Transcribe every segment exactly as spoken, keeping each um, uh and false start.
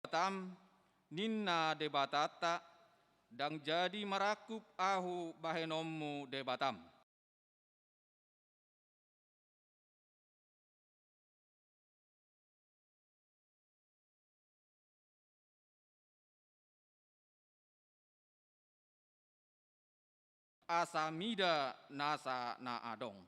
Debatam, ninna Debatanta, ndang jadi marangkup ahu bahenonmu Debatam. Asa mida nasa na adong.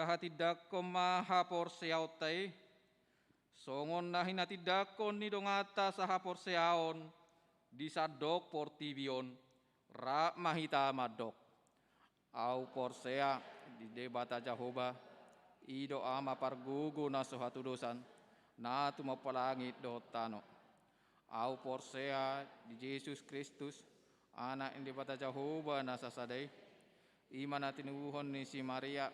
Tahatindangkon ma haporseaonta i, songon na hinatindangkon ni donganta sahaporseaon di sandok portibi on, rap ma hita mandok: Ahu porsea di Debata Jahowa, i do Ama pargogo na so hatudosan, na tumompa langit dohot tano. Ahu porsea di Jesus Kristus, Anak ni Debata Jahowa na sasada i, i ma na tinubuhon ni si Maria,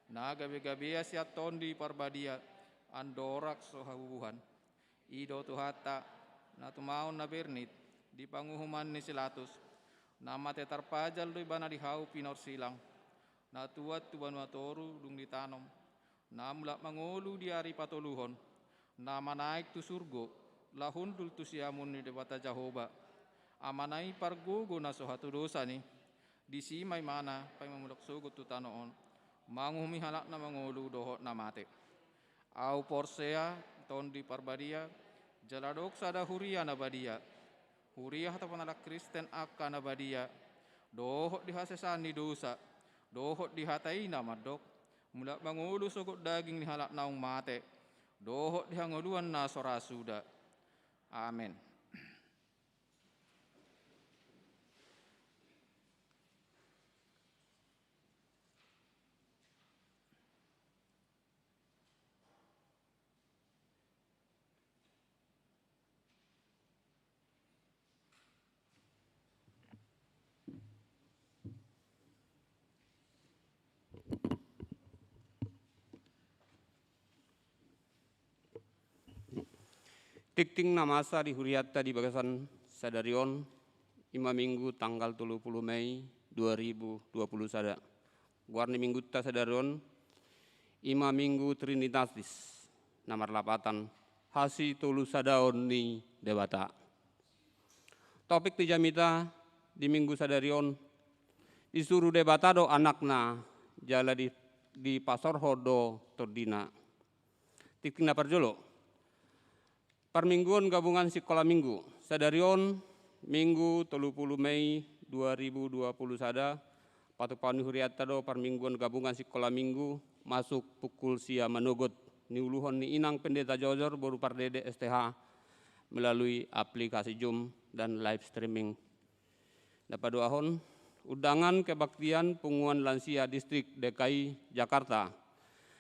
na gabegabean sian Tondi Parbadia, andorang so habubuhan. I do Tuhanta, na tumaon na bernit di panguhuman ni si Latus, na mate tarpajal do ibana di hau pinorsilang, na tuat tu banua toru dung ditanom, na mulak mangolu di ari patoluhon, na manaek tu surgo, laho hundul tu siamun ni Debata Jahowa, Amana i pargogo na so hatudosan i, disi ma ibana paima mulak sogot tu tano on, manguhumi halak na mangolu dohot na mate. Ahu porsea Tondi Parbadia, jala adong sada huria na badia, huria hatopan halak Kristen angka na badia, dohot di hasesaan ni dosa, dohot di hata i na mandok: Mulak mangolu sogot daging ni halak naung mate, dohot di hangoluan na so ra suda. Amen. Tingting na masa di hurianta di bagasan sadari on, i ma Minggu tanggal tolu pulu Mei dua ribu dua pulu sada. Goar ni Minggunta sadari on, i ma Minggu Trinitatis, na marlapatan hasitolusadaon ni Debata. Topik ni jamita di Minggu sadari on: Disuru Debata do Anakna, jala di, dipasorhon do Tondina. Tingting na parjolo, parmingguon gabungan sikola Minggu. Sadari on, Minggu tolu pulu Mei dua ribu dua pulu sada, patupaon ni hurianta do parmingguon gabungan sikola Minggu, masuk pukul sia manogot. Niuluhon ni Inang Pendeta Jojor boru Pardede S T H melalui aplikasi Zoom dan live streaming. Na paduahon, undangan kebaktian Punguan Lansia Distrik D K I Jakarta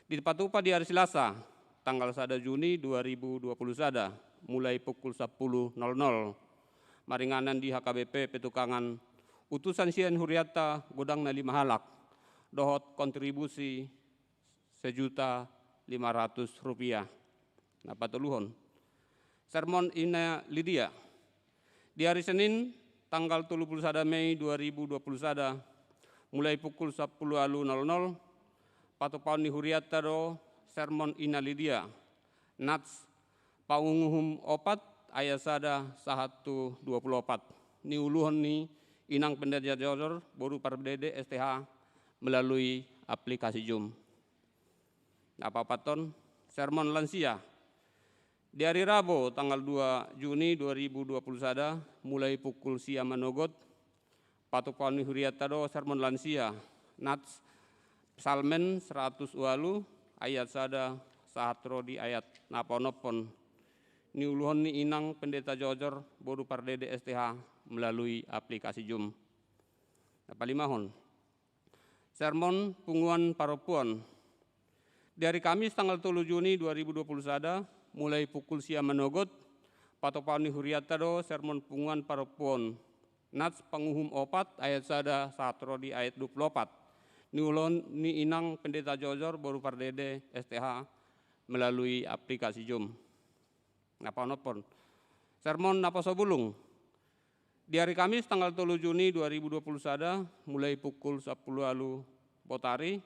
dipatupa di ari Selasa, tanggal sada Juni dua ribu dua pulu sada, mulai pukul sampulu nol nol. Maringanan di H K B P Petukangan, utusan sian hurianta godang na lima halak, dohot kontribusi sejuta lima ratus rupiah. Na patoluhon, sermon Ina Lidia. Di ari Senin, tanggal tolu pulu sada Mei dua ribu dua pulu sada, mulai pukul sampulu ualu nol nol, patupaon ni hurianta do sermon Ina Lidia, nats Panguhum opat ayat sada sahat tu dua pulu opat. Niuluhon ni Inang Pendeta Jojor boru Pardede S T H melalui aplikasi Zoom. Na paopathon, sermon lansia. Di ari Rabo, tanggal dua Juni dua ribu dua puluh sada, mulai pukul sia manogot, patupaon ni hurianta do sermon lansia, nats Psalmen seratus ualu ayat sada sahat ro di ayat na paonomhon. Niuluhon ni Inang Pendeta Jojor boru Pardede S T H melalui aplikasi Zoom. Na palimahon, sermon punguan parompuan. Di ari Kamis tanggal tolu Juni dua ribu dua puluh sada, mulai pukul sia manogot, patupaon ni hurianta do sermon punguan parompuan, nats Panguhum opat ayat sada sahat ro di ayat dua puluh opat. Niuluhon ni Inang Pendeta Jojor boru Pardede S T H melalui aplikasi Zoom. Na paonomhon, sermon Naposo Bulung. Di ari Kamis tanggal tolu Juni dua ribu dua puluh sada, mulai pukul sampulu ualu botari,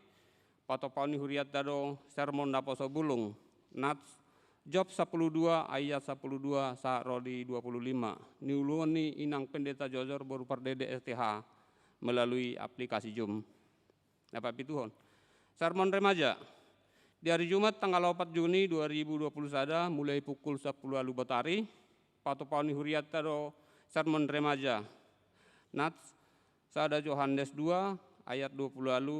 patupaon ni hurianta do sermon Naposo Bulung, nats Job sampulu dua ayat sampulu dua sahat ro di dua puluh lima. Niuluhon ni Inang Pendeta Jojor boru Pardede S T H melalui aplikasi Zoom. Na papituhon, sermon remaja. Di ari Jumat tanggal opat Juni dua ribu dua puluh sada, mulai pukul sampulu ualu botari, patupaon ni hurianta do sermon remaja, nats sada Johannes dua ayat dua puluh ualu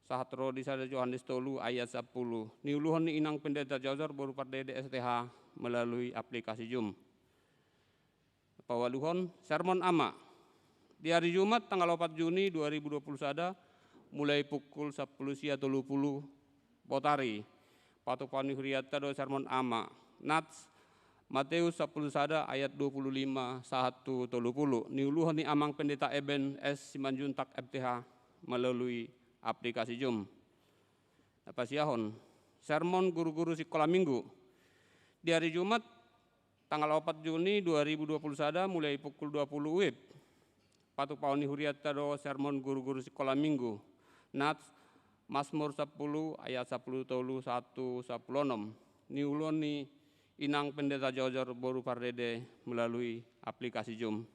sahat ro di sada Johannes tolu ayat sampulu. Niuluhon ni inang pendeta Jojor boru Pardede S T H melalui aplikasi Zoom. Paualuhon, sermon ama. Di hari Jumat tanggal opat Juni dua ribu dua puluh sada, mulai pukul sampulu sia tolu pulu botari. Patupaon ni hurianta do sermon ama. Nats, Mateus sampulu sada ayat dua pulu lima sahat tu tolu pulu. Niuluhon ni amang pendeta Eben S Simanjuntak M T H melalui aplikasi Zoom. Pasiahon, sermon guru-guru sikola minggu. Di hari Jumat, tanggal opat Juni dua ribu dua puluh sada, mulai pukul dua pulu WIB. Patupaon ni hurianta do sermon guru-guru sikola minggu. Nats, Mazmur sampulu ayat sampulu tolu sahat tu sampulu onom. Niuluhon ni inang pendeta Jojor boru Pardede melalui aplikasi Zoom.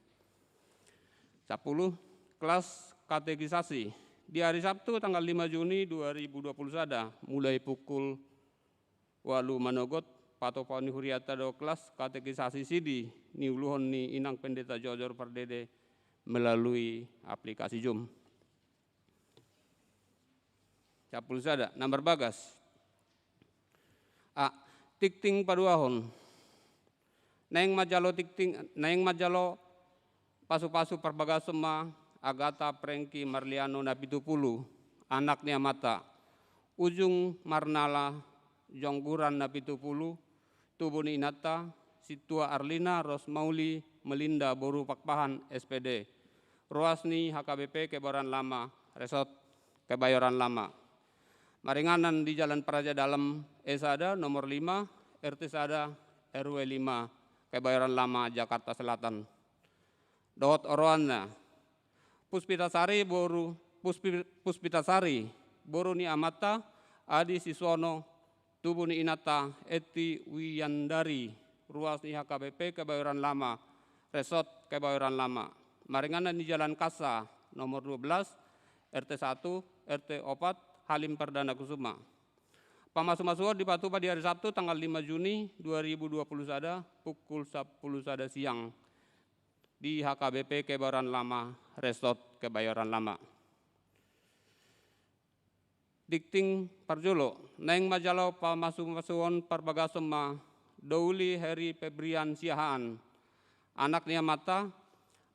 Sampulu, kelas katekisasi. Di hari Sabtu tanggal lima Juni dua ribu dua puluh sada, mulai pukul ualu manogot, patupaon ni hurianta do kelas katekisasi sidi, niuluhon ni inang pendeta Jojor Pardede melalui aplikasi Zoom. Sampulu sada, na marbagas. A, tingting paduahon. Naeng manjalo tingting, naeng manjalo pasu-pasu parbagason ma Agata Prengki Marliano na pitu pulu, anak ni amanta, Ujung Marnala Jongguran na pitu pulu, tubu ni inanta, Sintua Arlina Rosmauli Melinda boru Pakpahan S P D, ruas ni H K B P Kebayoran Lama, Resort Kebayoran Lama. Maringanan di Jalan Praja Dalem E sada nomor lima, R T sada, R W lima, Kebayoran Lama, Jakarta Selatan. Dohot oroanna. Puspitasari boru, Puspi-, Puspitasari, boru ni amanta, Adi Siswono, tubu ni inanta, Eti Wiyandari, ruas ni H K B P Kebayoran Lama, Resort Kebayoran Lama. Maringanan di Jalan Kassa, nomor dua belas, R T satu, R T opat, Halim Perdana Kusuma. Pamasu-masuon dipatupa di hari Sabtu tanggal lima Juni dua ribu dua puluh sada, pukul sampulu sada siang di H K B P Kebayoran Lama, Resort Kebayoran Lama. Tingting parjolo, naeng manjalo pamasu-masuon parbagason ma Douli Heri Febrian Siahaan, anak ni amanta,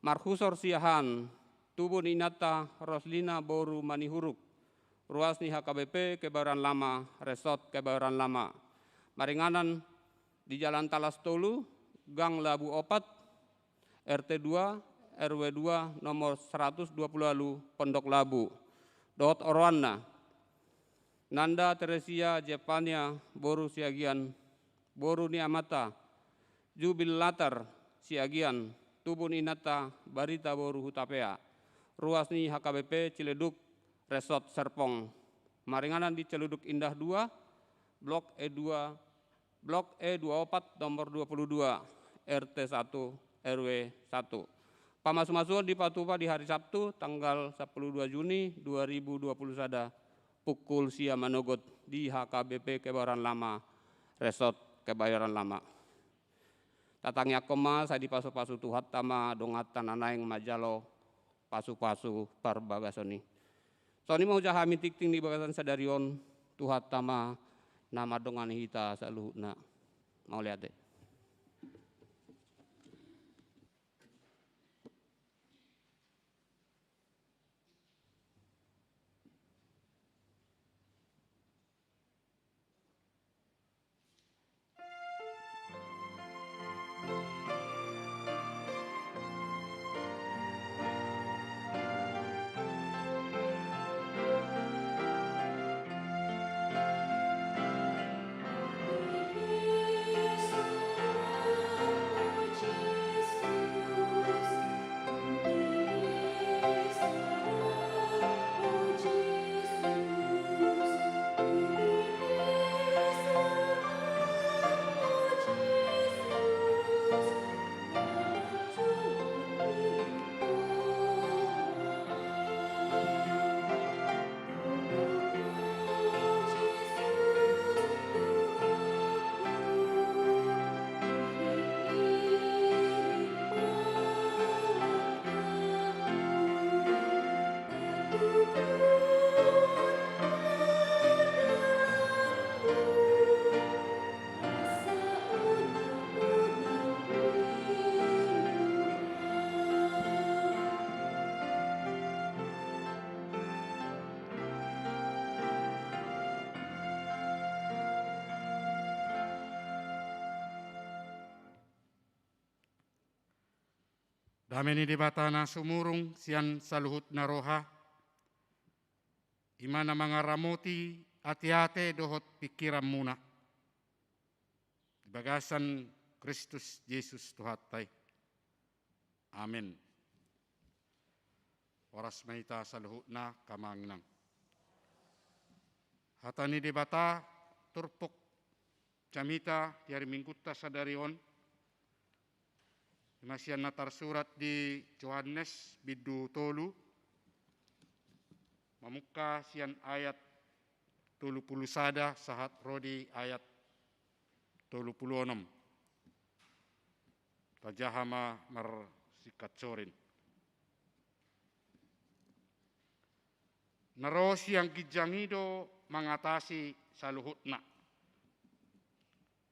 Marhusor Siahaan, tubu ni inanta, Roslina boru Manihuruk, ruas ni H K B P Kebayoran Lama, Resort Kebayoran Lama. Maringanan di Jalan Talas tolu, Gang Labu opat, R T dua, R W dua, nomor seratus dua puluh ualu, Pondok Labu. Dohot oroanna. Nanda Teresia Jepania boru Siagian, boru ni amanta, Jubilatar Siagian, tubu ni inanta, Barita boru Hutapea, ruas ni H K B P Ciledug, Resort Serpong. Maringanan di Ciledug Indah dua, Blok E dua, Blok E dua opat, nomor dua puluh dua, R T satu, R W satu. Pamasu-masuon dipatupa di hari Sabtu, tanggal sampulu dua Juni dua ribu dua puluh sada, pukul sia manogot di H K B P Kebayoran Lama, Resort Kebayoran Lama. Tatangiangkon ma, sai dipasu-pasu Tuhanta ma donganta na naeng manjalo pasu-pasu parbagason i. Songon i ma hujaha hami tingting di bagasan sadari on, Tuhanta ma na mandongani hita saluhutna. Mauliate. Dame ni Debata na sumurung sian saluhutna roha, i ma na mangaramoti ateate dohot pingkiranmuna di bagasan Kristus Jesus Tuhanta i. Amen. Horas ma hita saluhutna, hamu amang inang. Hata ni Debata turpuk jamita di ari Minggunta sadari on, i ma sian na tarsurat di Johannes bindu tolu, mamungka sian ayat tolu pulu sada sahat ro di ayat tolu pulu onom. Tajaha ma marsingkat sorin. Na ro sian ginjang i do mangatasi saluhutna.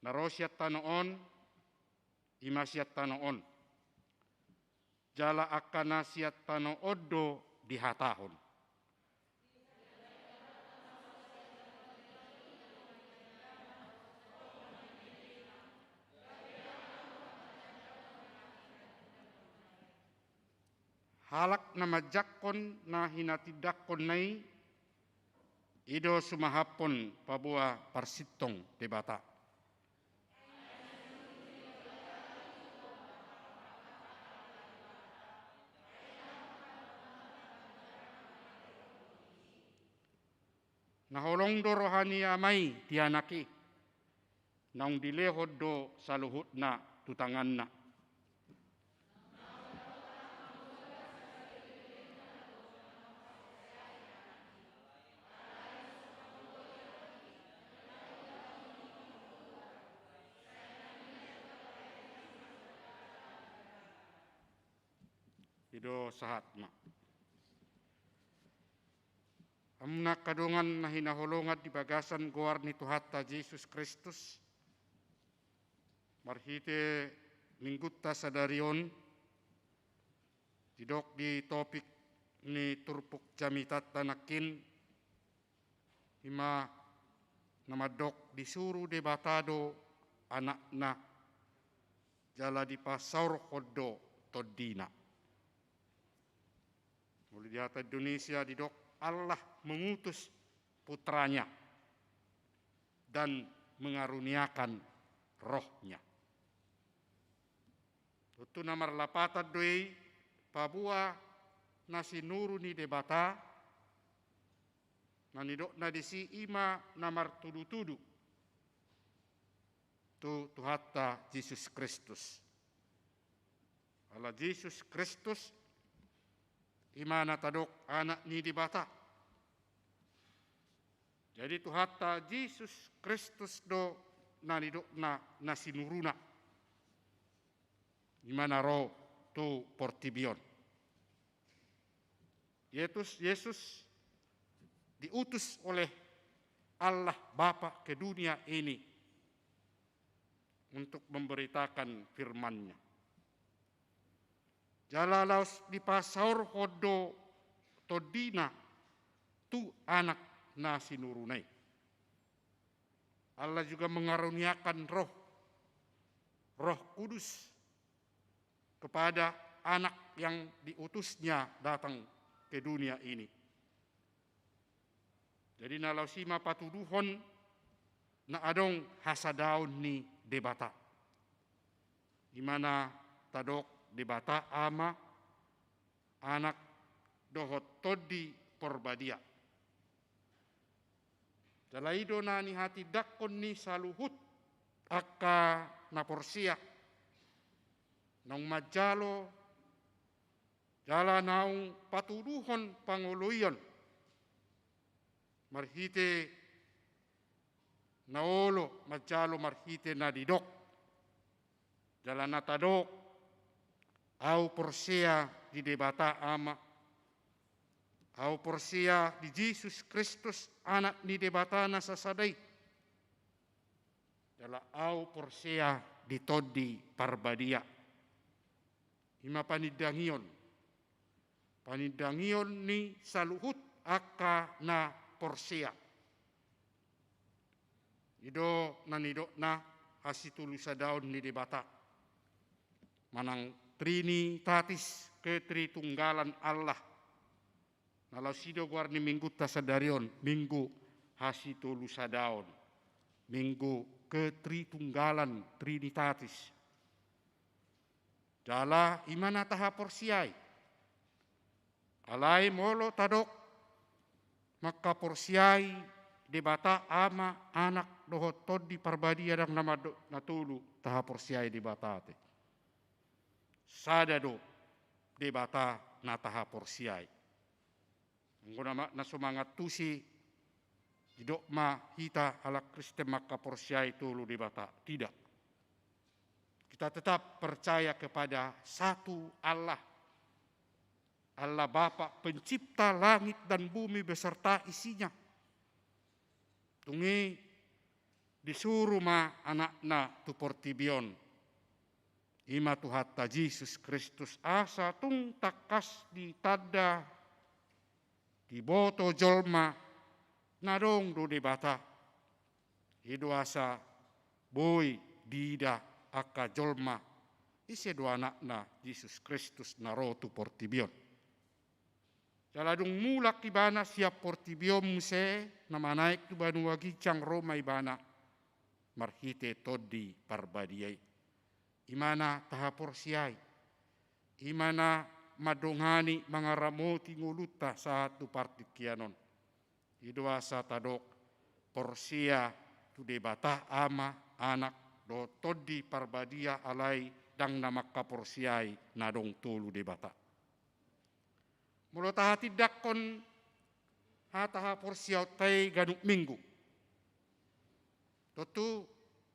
Na ro sian tano on, i ma sian tano on. Jala angka na sian tano on do dihatahon. Halak na manjangkon na hinatindangkonna i, i do sumahaphon paboa parsintong Debata. Na holong do roha ni Ama i di Anak i, naung dilehon do saluhutna tu tanganna. I do sahatna. Hamu angka dongan na hinaholongan di bagasan goar ni Tuhanta Jesus Kristus, marhite Minggunta sadari on, didok di topik ni turpuk jamitanta nangkin, i ma na mandok disuru Debata do Anakna, jala dipasaorhon do Tondina. Molo di hata Indonesia didok, Allah mengutus putranya dan mengaruniakan rohnya. Tontu na marlapatan do i, paboa na sinuru ni Debata, na nidokna disi i ma na martudutudu tu Tuhanta Jesus Kristus. Ala Jesus Kristus i ma na tadok Anak ni Debata. Jadi Tuhanta Jesus Kristus do na nidokna na sinuruna, i ma na ro tu portibi on. Yesus, Yesus diutus oleh Allah Bapa ke dunia ini untuk memberitakan firman-Nya. Jala laos dipasaorhon do Tondina tu Anak na sinuruna i. Allah juga mengaruniakan Roh, Roh Kudus kepada Anak yang diutus-Nya datang ke dunia ini. Jadi na laos i ma patuduhon na adong hasadaon ni Debata. I ma na tadok Debata Ama, Anak dohot Tondi Porbadia. Jala i do na nihatindangkon ni saluhut angka na porsea, naung manjalo jala naung patuduhon pangoloion marhite na olo manjalo marhite na didok. Jala na tadok, ahu porsea di Debata Ama, ahu porsea di Jesus Kristus, Anak ni Debata na sasada i, jala ahu porsea di Tondi Parbadia. I ma panindangion, panindangion ni saluhut angka na porsea. I do na nidokna hasitulusadaon ni Debata manang Trinitatis, ketritunggalan Allah. Na laos i do goar ni minggunta sadari on, Minggu Hasitolusadaon, Minggu Ketritunggalan, Trinitatis. Jala i ma na tahaporseai. Alai molo tadok mangkaporseai Debata Ama, Anak dohot Tondi Parbadia, ndang na mando-, na tolu tahaporseai Debata ate. Sada do Debata na tahaporseai. Anggo na ma-, na so mangantusi, didok ma hita halak Kristen mangkaporseai tolu Debata. Tidak. Kita tetap percaya kepada satu Allah. Allah Bapa, pencipta langit dan bumi beserta isinya. Dung i disuru ma Anakna tu portibi on. I ma Tuhanta Jesus Kristus, asa tung tangkas ditanda, diboto jolma, na adong do Debata. I do asa boi diida angka jolma, ise do Anakna Jesus Kristus na ro tu portibi on. Jala dung mulak Ibana sian portibi on muse, na manaek tu banua ginjang, ro ma Ibana marhite Tondi Parbadia i. I ma na tahaporseai. I ma na mandongani, mangaramoti ngolunta sahat tu partingkian on. I do asa tadok porsea tu Debata Ama, Anak dohot Tondi Parbadia, alai ndang na mangkaporseai na adong tolu Debata. Molo tahatindangkon hata haporseaonta i ganup Minggu, tontu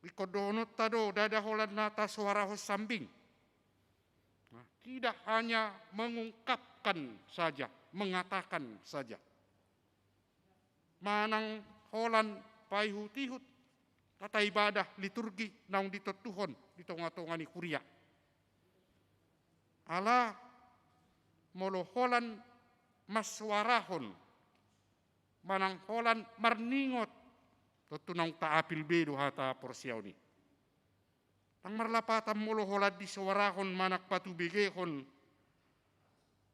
ingkon dohononta do, ndada holan na tasoarahon sambing. Nah, tidak hanya mengungkapkan saja, mengatakan saja. Manang holan paihut-ihut tata ibadah liturgi naung ditontuhon di tonga-tonga ni huria. Ala molo holan mansoarahon, manang holan marningot, tontu naung taapil be do hata haporseaon i. Ndang marlapatan molo holan disoarahon manang patubegehon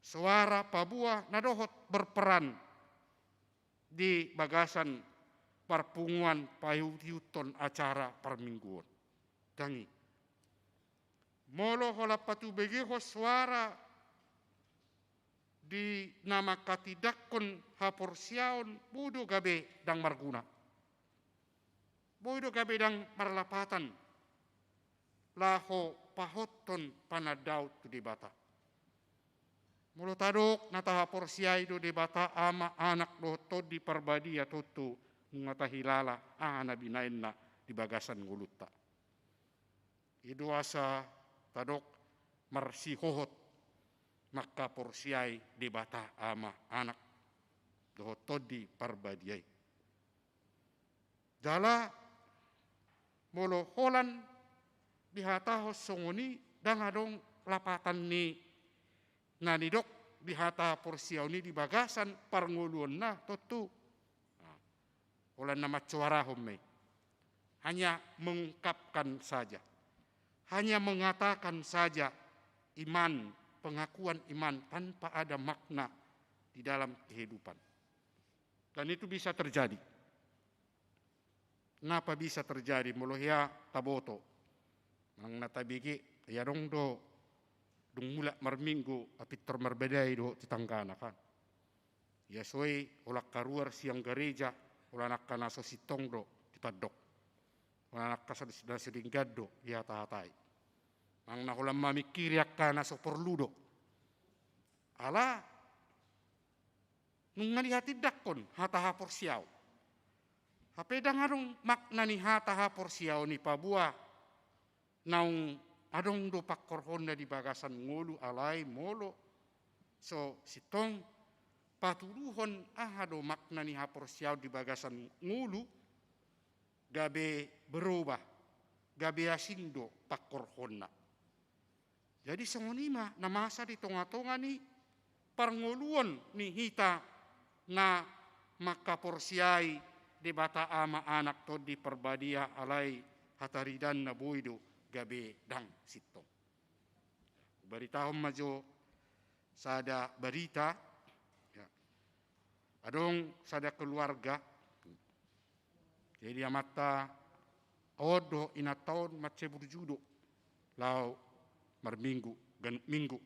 soara paboa na dohot berperan di bagasan parpunguan paihuthon acara parmingguon. Ndang i. Molo holan patubegehon soara di na mangkatindangkon haporseaon, boi do gabe ndang marguna. Boi do gabe ndang marlapatan laho pahothon panandaon tu Debata. Molo tadok na tahaporseai do Debata Ama, Anak dohot Tondi Parbadia, tontu nunga tahilala aha na binaenna di bagasan ngolunta. I do asa tadok marsihohot mangkaporseai Debata Ama, Anak dohot Tondi Parbadia i. Jala molo holan dihatahon songon i, ndang adong lapatan ni na nidok di hata haporseaon i di bagasan parngoluonna, tontu. Nah, holan na mansoarahon ma i. Hanya mengungkapkan saja. Hanya mengatakan saja iman, pengakuan iman tanpa ada makna di dalam kehidupan. Dan itu bisa terjadi. Napa bisa terjadi? Molo hea taboto, manang na tabege, ia adong do dung mulak marminggu, apintor marbadai dohot tetanggana kan. Ia so i holan haruar sian gareja, holan angka na so sintong do ditandok. Holan angka so, na so denggan do dihatahatai. Manang na holan mamingkiri angka na so porlu do. Ala nunga dihatindangkon hata haporseaon. Hape ndang adong makna ni hata haporseaon i paboa naung adong do pangkorhonna di bagasan ngolu, alai molo so sintong patuduhon aha do makna ni haporseaon di bagasan ngolu, gabe berubah, gabe asing do pangkorhonna. Jadi songon i ma na masa di tonga-tonga ni parngoluon ni hita na mangkaporseai Debata Ama, Anak, Tondi Parbadia, alai hataridaanna boi do gabe ndang sintong. Baritahon ma jo sada barita, ya. Adong sada keluarga. Jadi amanta on dohot inanta on mansai burju do laho marminggu, ganup minggu.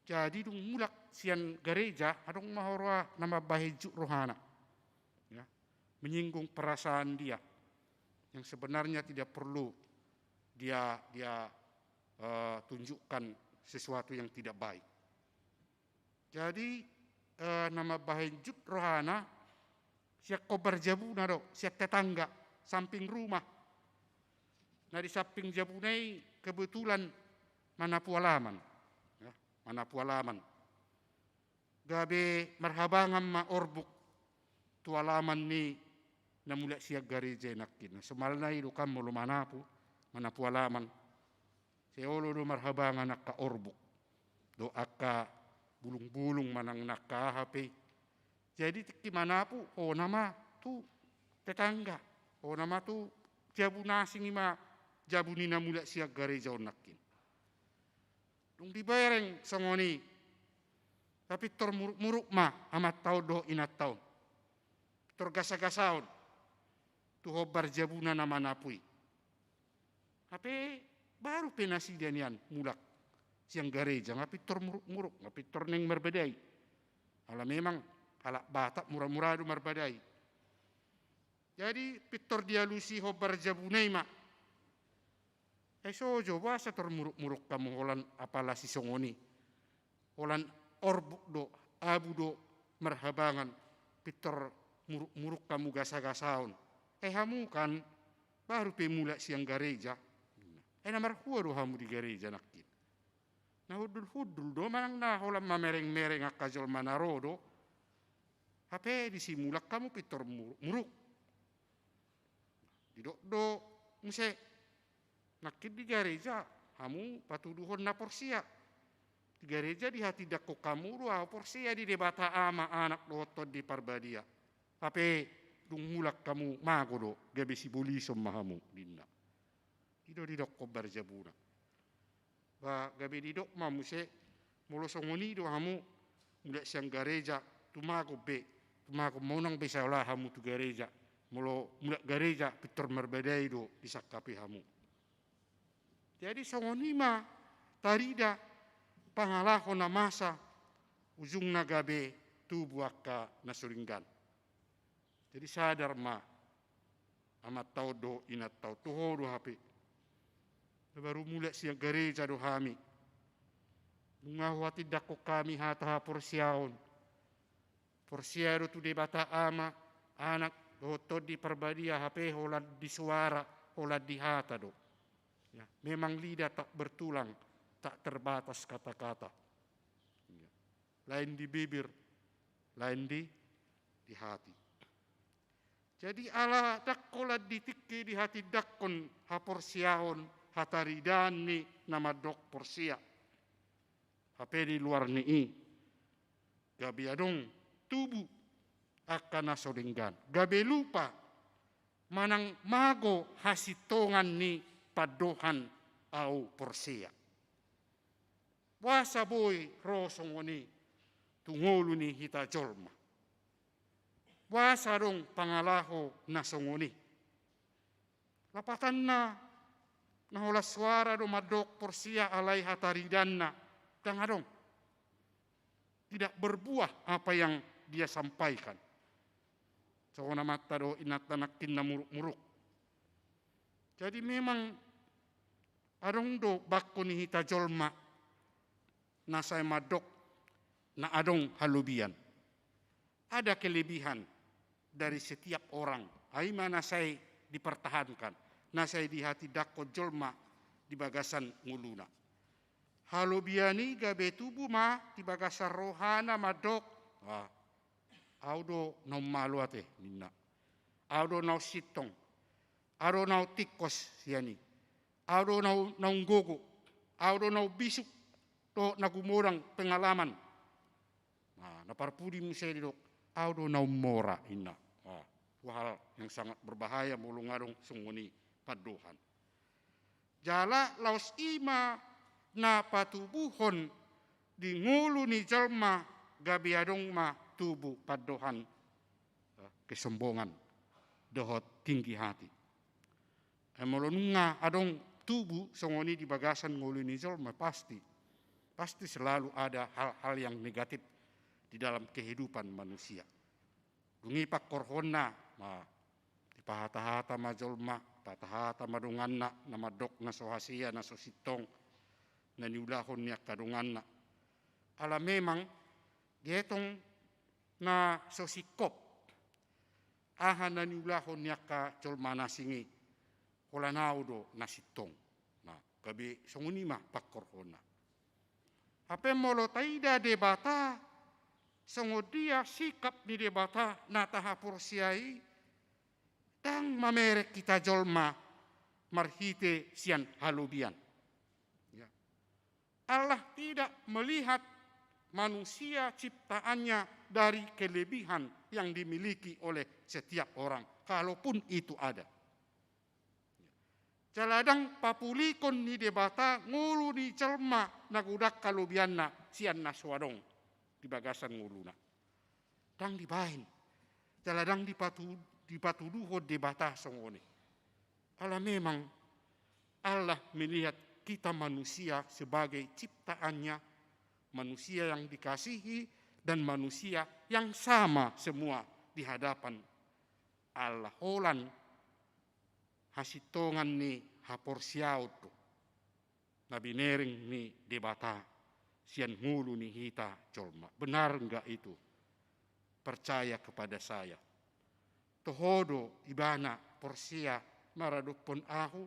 Jadi dung mulak sian gareja, adong ma huroha na mambahen jut rohana. Ya. Menyinggung perasaan dia yang sebenarnya tidak perlu dia dia eh, tunjukkan sesuatu yang tidak baik. Jadi eh, na mambahen jut rohana sian hombar jabuna do, sian tetangga, samping rumah. Na di samping jabuna i kebetulan manapu alaman. Ya, manapu alaman. Gabe marhabangan ma orbuk tu alaman ni na mulak sian gareja i nangkin. Somalna i do kan molo manapu, manapu alaman. Sai olo do marhabangan angka orbuk dohot angka bulung-bulung manang na angka aha pe. Jadi tingki manapu, hona ma tu tetangga, hona ma tu jabu na asing i ma, jabu ni na mulak sian gareja on nangkin. Dung dibereng songon i, tapintor muruk-muruk ma amanta on dohot inanta on. Pintor gasa-gasaon tu hombar jabuna na manapu i. Hape baru pe nasida nian mulak sian gareja, nga pintor muruk-muruk, nga pintor naeng marbadai. Ala memang halak Batak mura-mura do marbadai. Jadi pintor dialusi hombar jabuna i ma. Eh, so jo, boasa tor muruk-muruk hamu holan apala sisongon i? Holan orbuk do, abu do marhabangan, pintor muruk-muruk hamu gasa-gasaon. Eh, hamu kan baru pe mulak sian gareja. Eh, na marhua do hamu di gareja nangkin? Na hundul-hundul do manang na holan mamereng-mereng angka jolma na ro do. Hape disi mulak hamu pintor muruk-muruk. Didok do muse, nangkin di gareja hamu patuduhon na porsea. Di gareja dihatindangkon hamu do ahu porsea di Debata Ama, Anak dohot Tondi Parbadia. Hape dung mulak hamu mago do, gabe sibolison ma hamu, ninna. I do didok hombar jabuna. Ba gabe didok ma muse, molo songon i do hamu mulak sian gareja, tumagon be, tumagon ma, unang be sai holan hamu tu gareja. Molo mulak gareja pintor marbadai do disangkapi hamu. Jadi songon i ma tarida pangalaho na masa, ujungna gabe tubu angka na so denggan. Jadi sadar ma amanta on dohot inanta on, toho do hape. Na baru mulak sian gareja do hami. Nunga huhatindangkon hami hata haporseaon. Porsea do tu Debata Ama, Anak dohot Tondi Parbadia, hape holan di suara, holan di hata do. Ya, memang lidah tak bertulang, tak terbatas kata-kata. Ya. Lain di bibir, lain di, di hati. Jadi ala ndang holan di tingki dihatindangkon haporseaon, hataridaan ni na mandok porsea. Hape di luar ni i, gabe adong tubu angka na so denggan. Gabe lupa manang mago hasintongan ni pandohan ahu porsea. Boasa boi ro songon i tu ngolu ni hita jolma? Boasa adong pangalaho na songon i? Lapatanna, na holan suara do mandok porsea alai hataridaanna ndang adong. Tidak berbuah apa yang dia sampaikan. Songon amanta dohot inanta nangkin na muruk-muruk. Jadi memang adong do bangko ni hita jolma na sai mandok na adong halobian. Ada kelebihan dari setiap orang, ai ma na sai dipertahankan, na sai dihatindangkon jolma di bagasan ngoluna. Halobian i gabe tubu ma di bagasan rohana mandok, ah, ahu do na ummalu ate, ninna. Ahu do na unsintong. Ahu do na untingkos sian i. Ahu do na, na umgogo. Ahu do na umbisuk dohot na gumodang pengalaman. Nah, na parpudi muse didok, ahu do na ummora, ninna. Nah, dua hal yang sangat berbahaya molo nga adong songon i pandohan. Jala laos i ma na patubuhon di ngolu ni jolma gabe adong ma tubu pandohan, eh, kesombongan dohot tinggi hati. Eh, molo nunga adong tubu songon i di bagasan ngolu ni jolma, pasti, pasti selalu ada hal-hal yang negatif di dalam kehidupan manusia. Dung i pangkorhonna, ma, dipahata-hata ma jolma, patahata ma donganna, na mandok na so hasea, na so sintong, na niulahon ni angka donganna. Ala memang dietong na so singkop aha na niulahon ni angka jolma na asing i, holan ahu do na sintong. Nah, gabe songon i ma pangkorhonna. Hape molo taida Debata, songon dia sikap ni Debata na tahaporseai, ndang mamereng hita jolma marhite sian halobian. Ya. Allah tidak melihat manusia ciptaannya dari kelebihan yang dimiliki oleh setiap orang, kalaupun itu ada. Jala ndang papulihon ni Debata ngolu ni jolma na godang halobianna sian na so adong di bagasan ngoluna. Ndang dibaen. Jala ndang dipatu-, dipatuduhon Debata songon i. Ala memang Allah melihat kita manusia sebagai ciptaannya, manusia yang dikasihi dan manusia yang sama semua di hadapan Allah. Holan hasintongan ni haporseaon do na binereng ni Debata sian ngolu ni hita jolma. Benar nggak itu? Percaya kepada saya. Toho do ibana porsea maradophon ahu,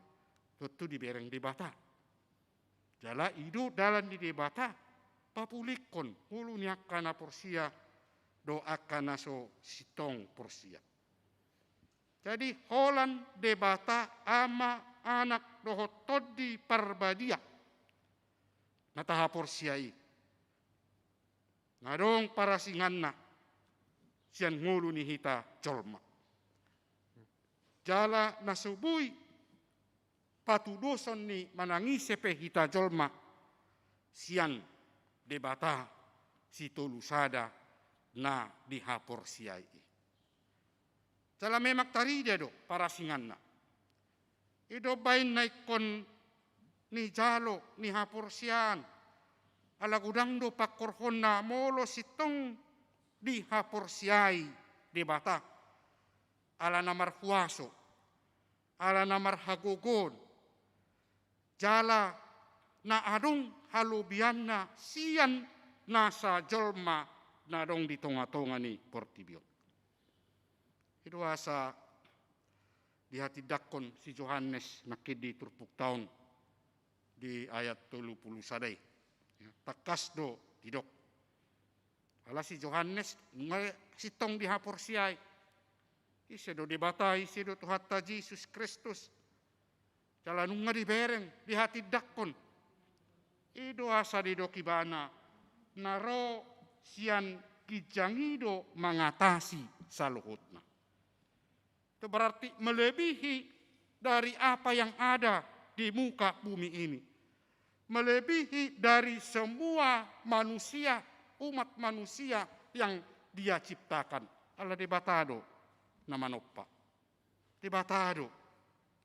tontu dibereng Debata. Jala i do dalan ni Debata papulihon ngolu ni angka na porsea dohot angka na so sintong porsea. Jadi holan Debata Ama, Anak dohot Tondi Parbadia na tahaporseai, na adong parasinganna sian ngolu ni hita jolma. Jala na so boi patudoson ni manang ise pe hita jolma sian Debata sitolu sada na dihaporseai i. Jala memang tarida do parasinganna. I do umbaen na ingkon nijalo ni haporseaan. Ala godang do pangkorhonna molo sintong dihaporseai Debata. Ala na marhuaso, ala na marhagogoon, jala na adong halobianna sian nasa jolma na adong di tonga-tonga ni portibi on. I do asa dihatindangkon si Johannes nangkin di turpukta on di ayat tolu pulu sada i. Ya, tangkas do didok. Ala si Johannes nunga sintong dihaporseai. Ise do Debata, ise do Tuhanta Jesus Kristus. Jala nunga dibereng, dihatindangkon. I do asa didok ibana, na ro sian ginjang i do mangatasi saluhutna. Itu berarti melebihi dari apa yang ada di muka bumi ini. Melebihi dari semua manusia, umat manusia yang Dia ciptakan. Ala Debata do na manompa. Debata do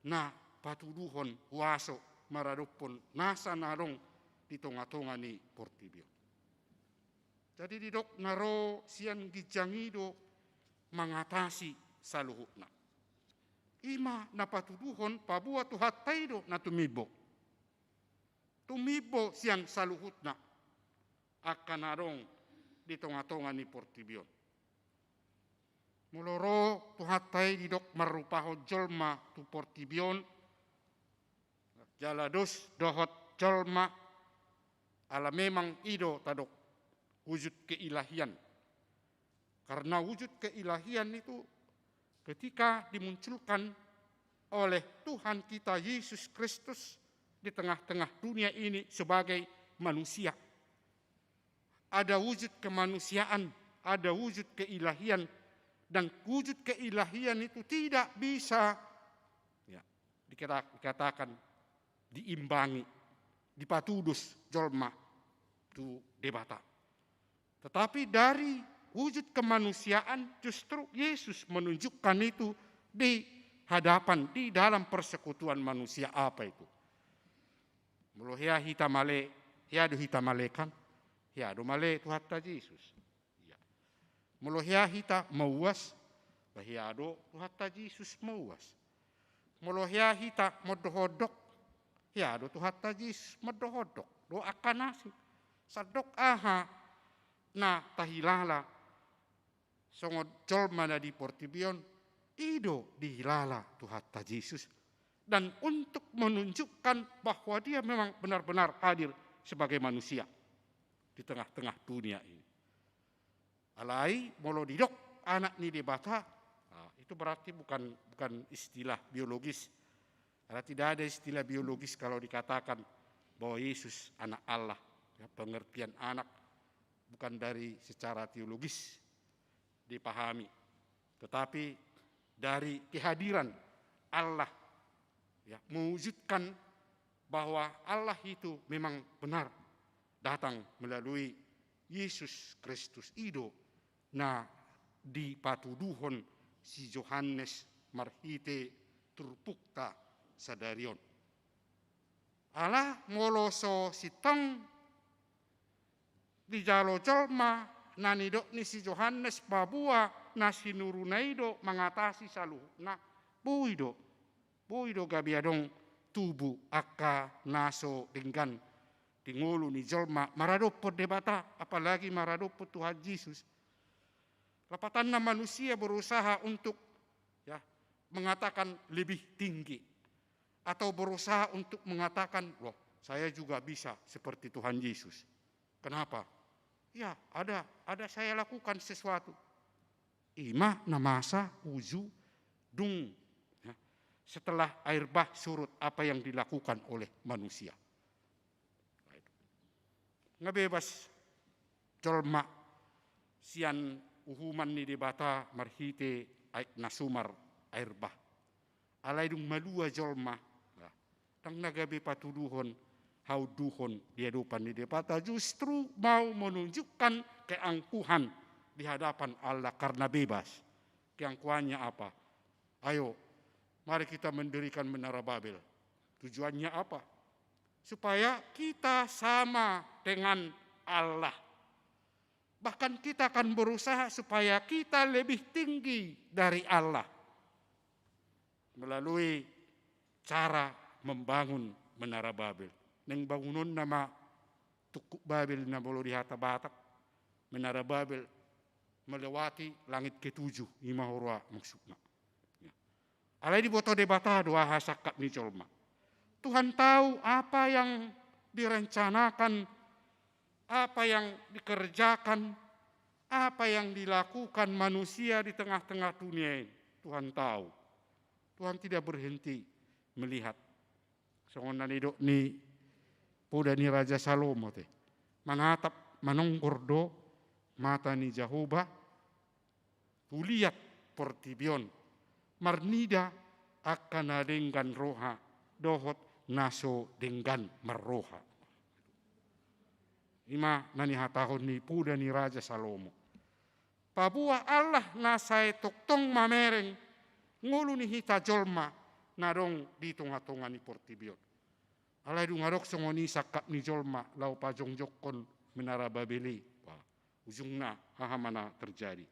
na patuduhon huaso maradophon nasa na adong di tonga-tonga ni portibi on. Jadi didok na ro sian ginjang i do mangatasi saluhutna. I ma na patuduhon paboa Tuhanta i do na tumimbo. Tumimbo sian saluhutna angka na adong di tonga-tonga ni portibi on. Molo ro Tuhanta i didok marrupahon jolma tu portibi on, jala dos dohot jolma, ala memang i do tadok wujud keilahian. Karena wujud keilahian itu ketika dimunculkan oleh Tuhan kita Yesus Kristus di tengah-tengah dunia ini sebagai manusia. Ada wujud kemanusiaan, ada wujud keilahian, dan wujud keilahian itu tidak bisa, ya, dikata-, dikatakan diimbangi. dipatudos jolma tu Debata. Tetapi dari wujud kemanusiaan justru Yesus menunjukkan itu di hadapan, di dalam persekutuan manusia. Apa itu? Molo hea hita male, hea do hita male kan? Hea do male Tuhanta Jesus. Ia. Molo hea hita mauas, bah hea do Tuhanta Jesus mauas. Molo hea hita mondohondok, hea do Tuhanta Jesus mondohondok. Do angka na asing. Sandok aha na tahilala songon jolma na di portibi on, i do dihilala Tuhanta Jesus. Dan untuk menunjukkan bahwa dia memang benar-benar hadir sebagai manusia di tengah-tengah dunia ini. Alai molo didok Anak ni Debata, nah, itu berarti bukan, bukan istilah biologis. Karena tidak ada istilah biologis kalau dikatakan bahwa Yesus Anak Allah. Ya, pengertian anak bukan dari secara teologis dipahami, tetapi dari kehadiran Allah, ya, mewujudkan bahwa Allah itu memang benar datang melalui Yesus Kristus. I do na dipatuduhon si Johannes marhite turpukta sadari on. Ala molo so sintong dijalo jolma na nidok ni si Johannes paboa na sinuruna i do mangatasi saluhutna, boi do, boi do gabe adong tubu angka na so denggan di ngolu ni jolma maradophon Debata, apalagi maradophon Tuhan Jesus. Lapatanna manusia berusaha untuk, ya, mengatakan lebih tinggi atau berusaha untuk mengatakan, "Loh, saya juga bisa seperti Tuhan Yesus." Kenapa? Ya, ada, ada saya lakukan sesuatu. Ima na masa uju dung, ya, setelah air bah surut, apa yang dilakukan oleh manusia. Nga bebas jolma sian uhuman ni Debata marhite aek na sumar air bah. Alai dung malua jolma, ndang na gabe patuduhon haunduhon di adopan ni Debata, justru mau menunjukkan keangkuhan di hadapan Allah karena bebas. Keangkuhannya apa? Ayo, mari kita mendirikan Menara Babel. Tujuannya apa? Supaya kita sama dengan Allah. Bahkan kita akan berusaha supaya kita lebih tinggi dari Allah melalui cara membangun Menara Babel. Naeng bangunonna ma Tungkup Babel na molo di hata Batak, Menara Babel melewati langit ketujuh, ima huroha maksudna. Ya. Alai diboto Debata do aha sangkap ni jolma. Tuhan tahu apa yang direncanakan, apa yang dikerjakan, apa yang dilakukan manusia di tengah-tengah dunia ini. Tuhan tahu. Tuhan tidak berhenti melihat. Songon na nidok ni poda ni Raja Salomo te. Manatap, manonggor do mata ni Jahowa, huliat portibi on, marnida angka na denggan roha dohot na so denggan marroha. Ima na nihatahon ni poda ni Raja Salomo. Paboa Allah na sai tongtong mamereng ngolu ni hita jolma na adong di tonga-tonga ni portibi on. Alai dung adong songon i sangkap ni jolma laho pajongjongkon Menara Babel i. Wah, ujungna aha ma na terjadi?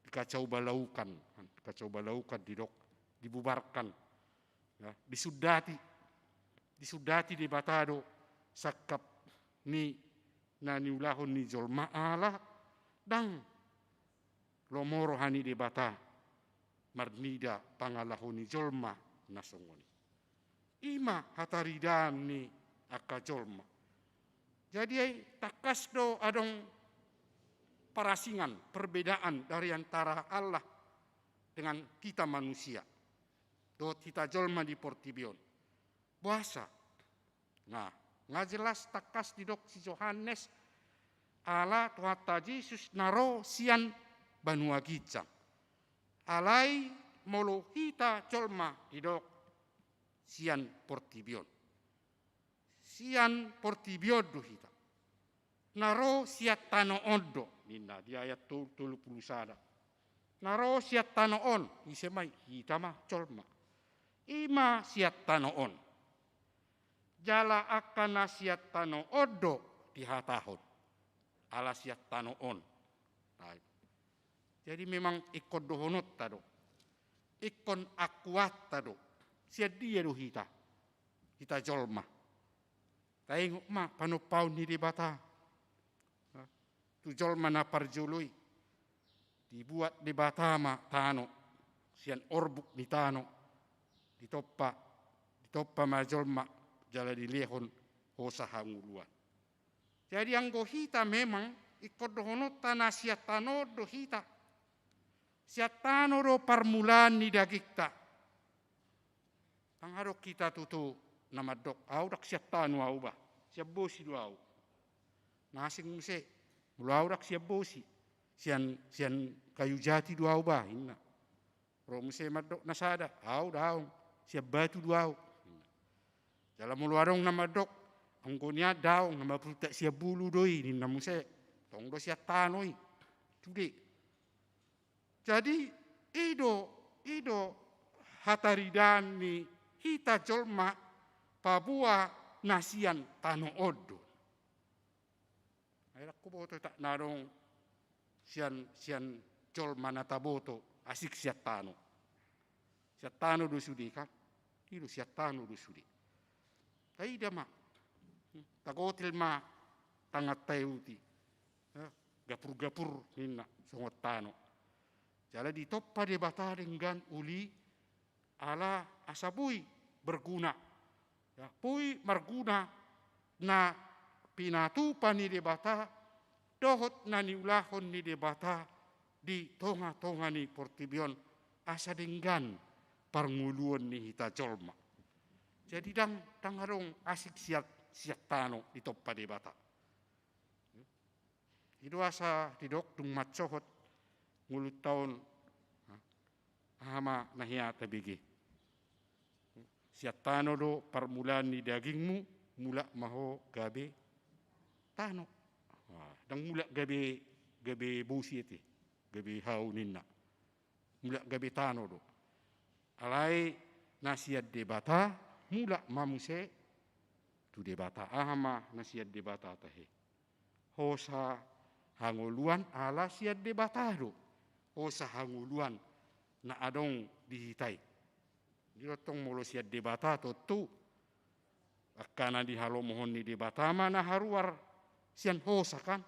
Dikacau balaukan, dikacau balaukan didok, dibubarkan. Ya, disundati. Disundati Debata do sangkap ni na niulahon ni jolma ala ndang lomo roha ni Debata marnida pangalaho ni jolma na songon i. Ima hataridaan ni angka jolma. Jadi ai tangkas do adong parasingan, perbedaan dari antara Allah dengan kita manusia. Dohot hita jolma di portibi on. Boasa? Nah, nga jelas tangkas didok si Johannes, ala Tuhanta Jesus na ro sian banua ginjang. Alai molo hita jolma didok sian portibi on. sian portibi on do hita. Na ro sian tano on do, ninna di ayat tolu, tolu pulu sada. Na ro sian tano on, ise ma i? Hita ma, jolma. I ma sian tano on. Jala angka na sian tano on do dihatahon. Ala sian tano on. Nah, jadi memang ingkon dohononta do. Ingkon akuanta do. Sian dia do hita? Hita jolma. Taingot ma panompaon ni Debata. Nah, tu jolma na parjolo i. Dibuat Debata ma tano. Sian orbuk ni tano. Ditompa, ditompa ma jolma jala dilehon hosa hangoluan. Jadi anggo hita memang ingkon dohononta na sian tano on do hita. Sian tano do parmulaan ni dagingta. Ndang adong hita tutu na mandok, au ndang sian tano au bah, sian bosi do au. Na asing muse, molo au ndang sian bosi, sian, sian kayu jati do au bah, ninna. Ro muse mandok na sada, au daong, sian batu do au. Jala molo adong na mandok, anggo nian daong, na mapultak sian bulu do i, ninna muse, tong do sian tano i. Sude. Jadi, i do, i do hataridaan ni hita jolma paboa na sian tano on do. Ai ndang huboto tak na adong sian, sian jolma na taboto asing sian tano. Sian tano do sude kan? I do sian tano do sude. Taida ma. Tagotil ma tanganta i uti. Eh, gapur-gapur ninna songon tano. Jala ditompa Debata denggan uli ala asa boi berguna. Ya, boi marguna na pinatupa ni Debata, dohot na niulahon ni Debata di tonga-tonga ni portibi on asa denggan parngoluon ni hita jolma. Jadi ndang, ndang adong asing sian, sian tano ditompa Debata. I do asa didok dung mansohot ngolunta on, aha ma na hea tabege. Sian tano do parmulaan ni dagingmu, mulak ma ho gabe tano. Wah, ndang mulak gabe, gabe bosi ate, gabe hau ninna. Mulak gabe tano do. Alai na sian Debata, mulak ma muse tu Debata. Aha ma na sian Debata tahe? Hosa hangoluan ala sian Debata do. Hosa hangoluan na adong di hita i. Didok tong molo sian Debata tontu. Angka na dihalomohon ni Debata ma na haruar sian hosa kan.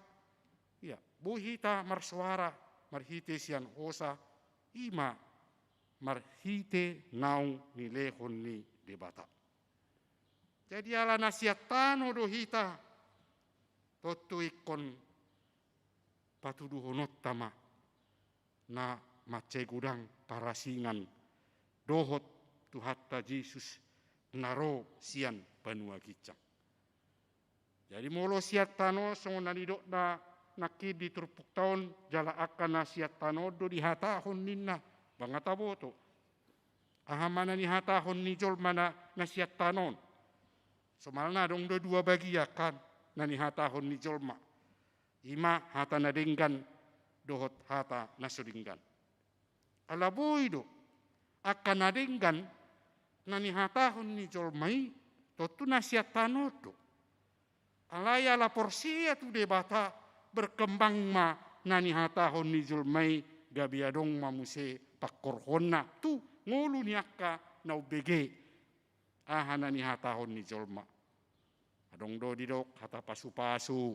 Ia, boi hita marsoara marhite sian hosa, i ma marhite naung nilehon ni Debata. Jadi ala na sian tano do hita, tontu ingkon patuduhononta ma na mansai godang parasingan dohot Tuhanta Jesus na ro sian banua ginjang. Jadi molo sian tano songon na nidokna nangkin di turpukta on jala angka na sian tano on do dihatahon ninna, ba nga taboto. Aha ma na nihatahon ni jolma na, na sian tano on? Somalna adong do dua bagian kan na nihatahon ni jolma. I ma hata na denggan dohot hata na so denggan. Ala boi do, angka na denggan na nihatahon ni jolma i tontu na sian tano on do. Alai ala porsea tu Debata berkembang ma na nihatahon ni jolma i gabe adong ma muse pangkorhonna tu ngolu ni angka na umbege. Aha na nihatahon ni jolma? Adong do didok hata pasupasu,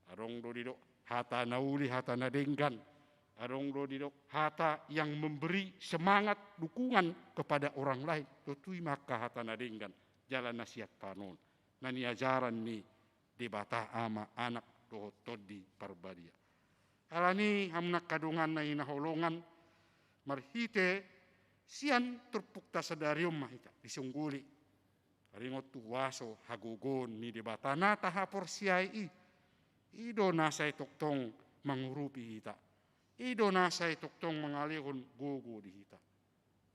adong do didok hata na uli, hata na denggan, adong do didok hata yang memberi semangat, dukungan kepada orang lain. Tontu i ma angka hata na denggan jala na sian tano on na niajaran ni Debata Ama, Anak dohot Tondi Parbadia. Alani i hamu angka dongan na hinaholongan, marhite sian turpukta sadari on ma hita disungguli. Taringot tu huaso hagogoon ni Debata na tahaporseai i. I do na sai tongtong mangurupi hita. I do na sai tongtong mangalehon gogo di hita.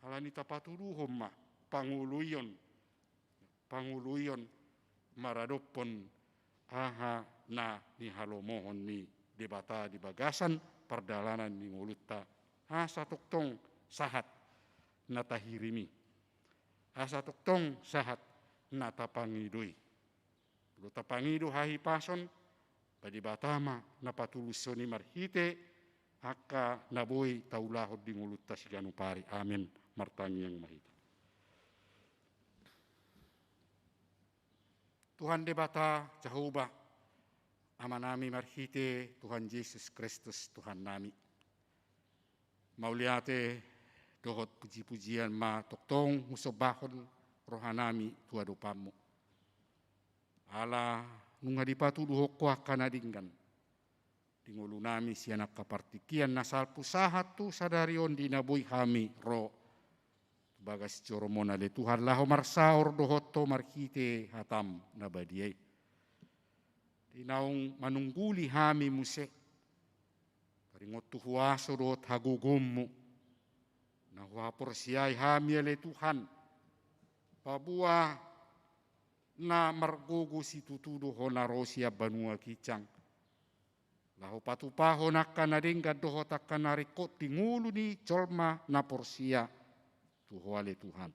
Alani i tapatuduhon ma pangoloion, pangoloion maradophon aha na nihalomohon ni Debata di bagasan pardalanan ni ngolunta, asa tongtong sahat na tahirim i, asa tongtong sahat na tapangido i. Molo tapangido hahipason, ba Debata ma na patulushon i marhite angka na boi taulahon di ngolunta siganup ari. Amen. Martangiang ma hita. Tuhan Debata Jahowa, Amanami marhite Tuhan Jesus Kristus Tuhannami, mauliate dohot pujipujian ma tongtong husombahon rohanami tu adopanmu. Ala nunga dipatuduhon ho angka na denggan di ngolunami sian angka partingkian na salpu sahat tu sadari on di na boi hami ro tu bagas joroMon, ale Tuhan, laho marsaor dohot ho marhite hataM na badia i. Di naung manungguli hami muse taringot tu huaso dohot hagogoonMu na huhaporseai hami, ale Tuhan, paboa na margogo situtu do Ho na ro sian banua ginjang laho patupahon angka na denggan dohot angka na ringkot di ngolu ni jolma na porsea tu Ho, ale Tuhan.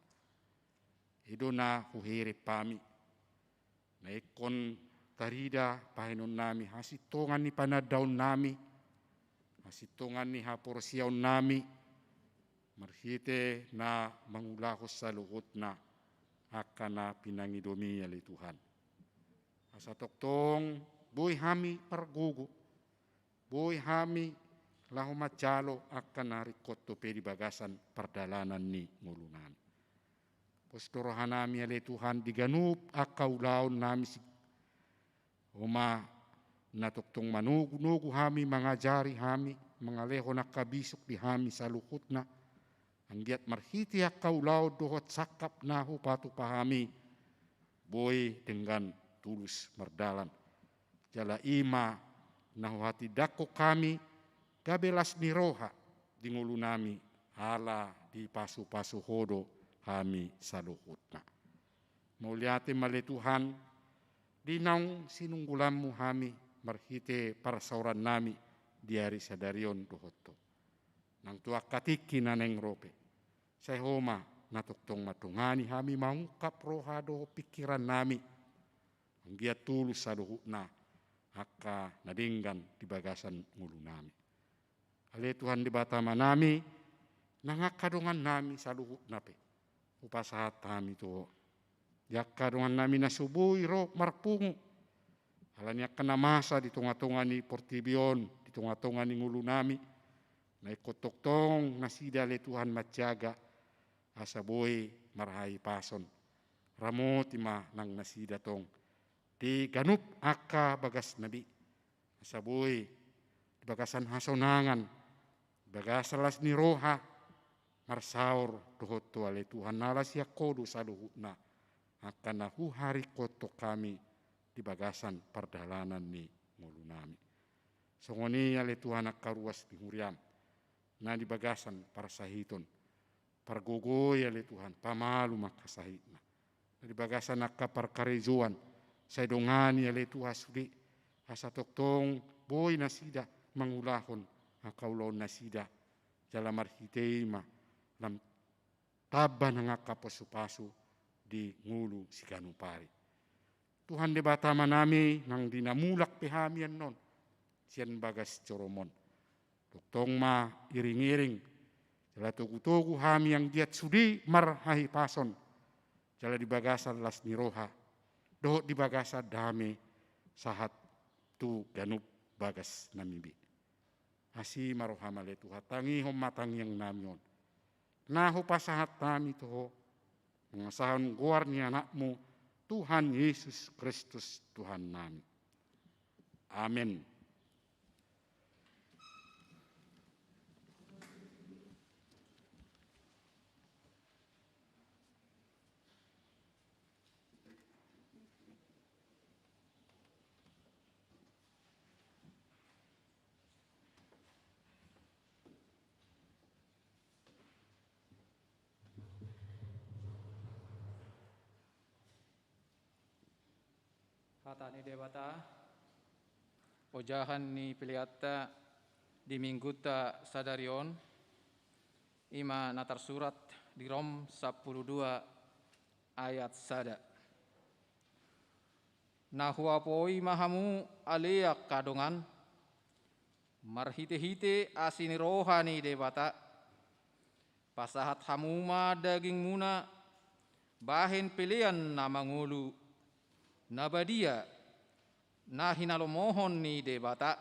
I do na huherep hami, na ingkon tarida bahenonnami, hasintongan ni panandaonnami, hasintongan ni haporseaonnami, marhite na mangulahon saluhutna angka na pinangidoMi, ale Tuhan. Asa tongtong boi hami margogo, boi hami laho manjalo angka na ringkot dope di bagasan pardalanan ni ngolunami. Pos do rohanami, ale Tuhan, di ganup angka ulaonnami si-, Ho ma na tongtong manogunogu hami, mangajari hami, mangalehon angka bisuk di hami saluhutna, anggiat marhite angka ulaon dohot sangkap na hupatupa hami, boi denggan tulus mardalan. Jala i ma na huhatindangkon hami gabe las ni roha di ngolunami, ala dipasupasu Ho do hami saluhutna. Mauliate ma, ale Tuhan, di naung sinunggulanMu hami marhite parsaorannami di ari sadari on dohot Ho. Nang tu angka tingki na naeng ro pe, sai Ho ma na tongtong mandongani hami mangungkap roha dohot pingkirannami, anggiat tulus saluhutna angka na denggan di bagasan ngolunami. Ale Tuhan Debata Amanami, nang angka dongannami saluhutna pe hupasahat hami tu Ho. Di angka dongannami na so boi ro marpungu ala ni angka na masa di tongatonga ni portibi on, di tongatonga ni ngolunami, na ingkon tongtong nasida, ale Tuhan, manjaga asa boi marhahipason. Ramoti ma nang nasida tong di ganup angka bagasna be, asa boi di bagasan hasonangan, di bagasan las ni roha marsaor dohot Ho, ale Tuhan, ala sian Ho do saluhutna angka na huharingkothon hami di bagasan pardalanan ni ngolunami. Songon i, ale Tuhan, angka ruas ni huriaM na di bagasan parsahiton, pargogoi, ale Tuhan, pamalum angka sahitna. Na di bagasan angka parkarejoan, sai dongani, ale Tuhan, sude, asa tongtong boi nasida mangulahon angka ulaonnasida, jala marhite i ma lam tamba nang angka pasupasu di ngolu siganup ari. Tuhan Debata Amanami, nang di na mulak pe hami annon sian bagas joroM on, tongtong ma iringiring jala togutogu hami anggiat sude marhahipason, jala di bagasan las ni roha dohot di bagasan dame sahat tu ganup bagasnami be. Asi ma rohaM, ale Tuhan, tangihon ma tangiangnami on na hupasahat hami tu Ho, mangasahon goar ni AnakMu, Tuhan Jesus Kristus, Tuhannami. Amen. Hata ni Debata, ojahan ni peleanta di minggunta sadari on, i ma na tarsurat di Rom sampulu dua ayat sada. Na huapoi ma hamu ale angka dongan, marhitehite asi ni roha ni Debata, pasahat hamu ma dagingmuna bahen pelean na mangolu, na badia, na hinalomohon ni Debata,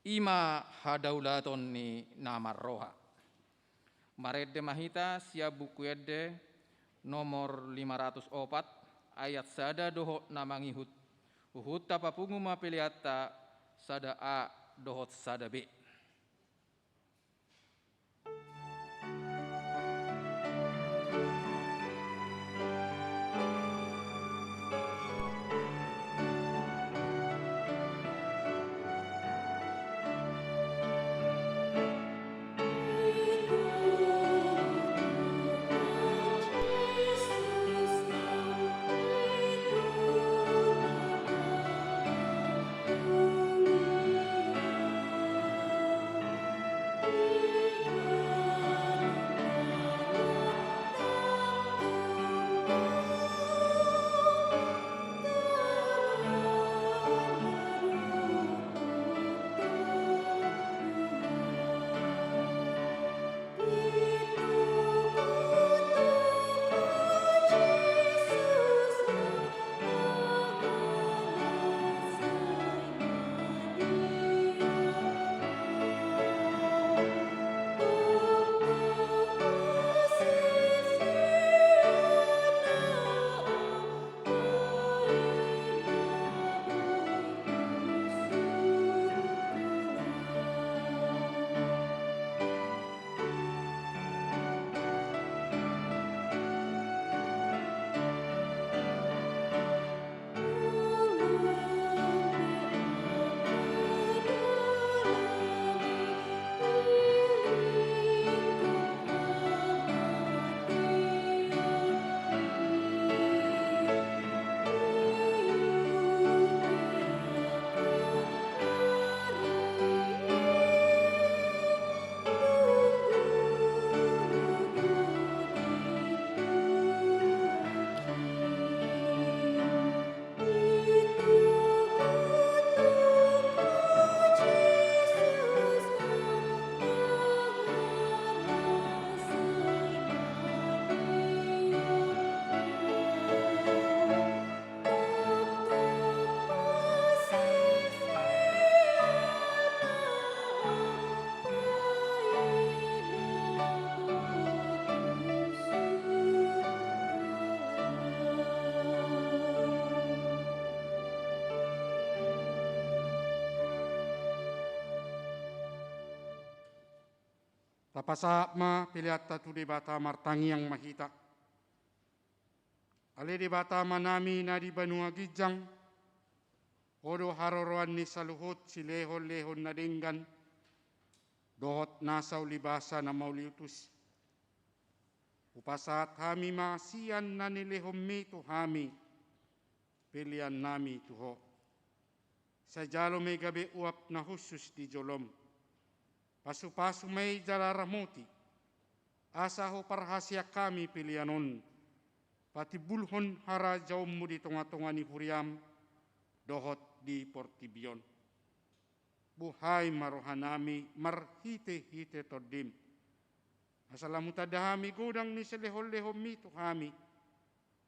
i ma hadaulaton ni na marroha. Marende ma hita sian Buku Ende nomor lima ratus opat, ayat sada dohot na mangihut. Huhut tapapungu ma peleanta sada A dohot sada B. Tapasahat ma peleanta tu Debata, martangiang ma hita. Ale Debata Amanami na di banua ginjang, Ho do haroroan ni saluhut silehonlehon na denggan dohot nasa ulibasa na mauliutus. Hupasahat hami ma sian na nilehonMi tu hami peleannami tu Ho. Sai jalo ma i gabe uap na hushus di jolom. Pasupasu ma i jala ramoti, asa huparhaseang hami pelean on patimbulhon harajaonMu di tongatonga ni huriaM dohot di portibi on. Buhai ma rohanami marhitehite TondiM, asa lam hutanda hami godang ni silehonlehonMi tu hami,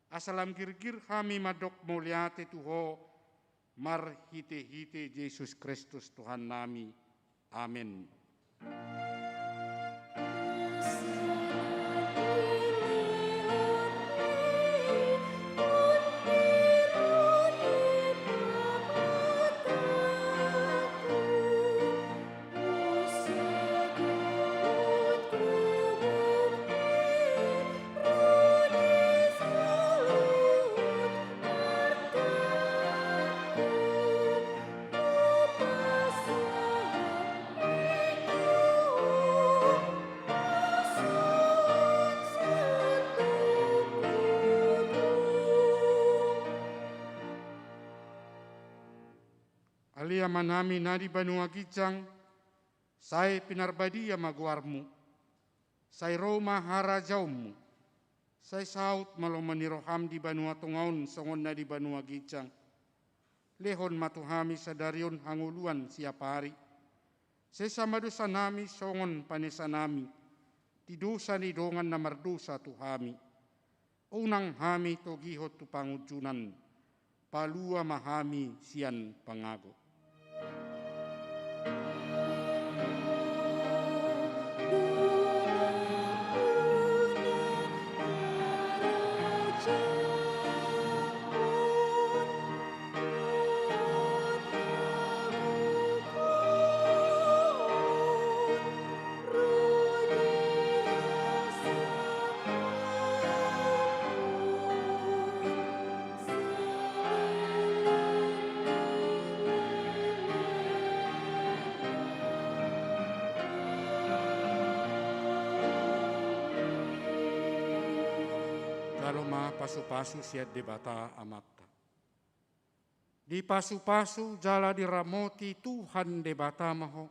asa lam girgir hami mandok mauliate tu Ho marhitehite Jesus Kristus Tuhannami. Amen. Amanami na di banua ginjang, sai pinarbadia ma goarmu. Sai ro ma harajaonmu. Sai saut ma lomo ni roham di banua tonga on songon na di banua ginjang. Lehon ma tu hami sadari on hangoluan siapari. Sesa ma dosanami songon panesanami di dosa ni dongan na mardosa tu hami. Unang hami togihon tu pangunjunan, palua ma hami sian pangago. Jalo ma pasupasu sian Debata Amanta. Dipasupasu jala diramoti Tuhan Debata ma ho.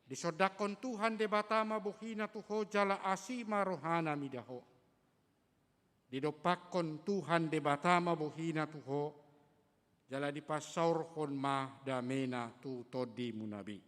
Disondangkon Tuhan Debata ma bohina tu ho jala asi ma rohana mida ho. Didompakkon Tuhan Debata ma bohina tu ho, jala dipasaorhon ma damena tu tondimuna be.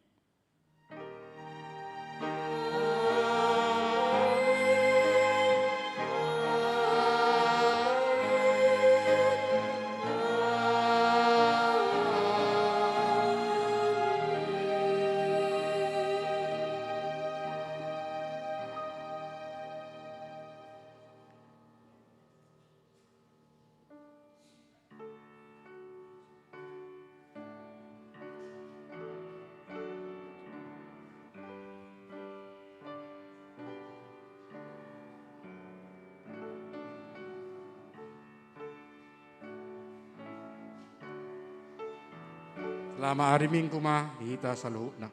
Selamat hari Minggu ma di hita saluhutna.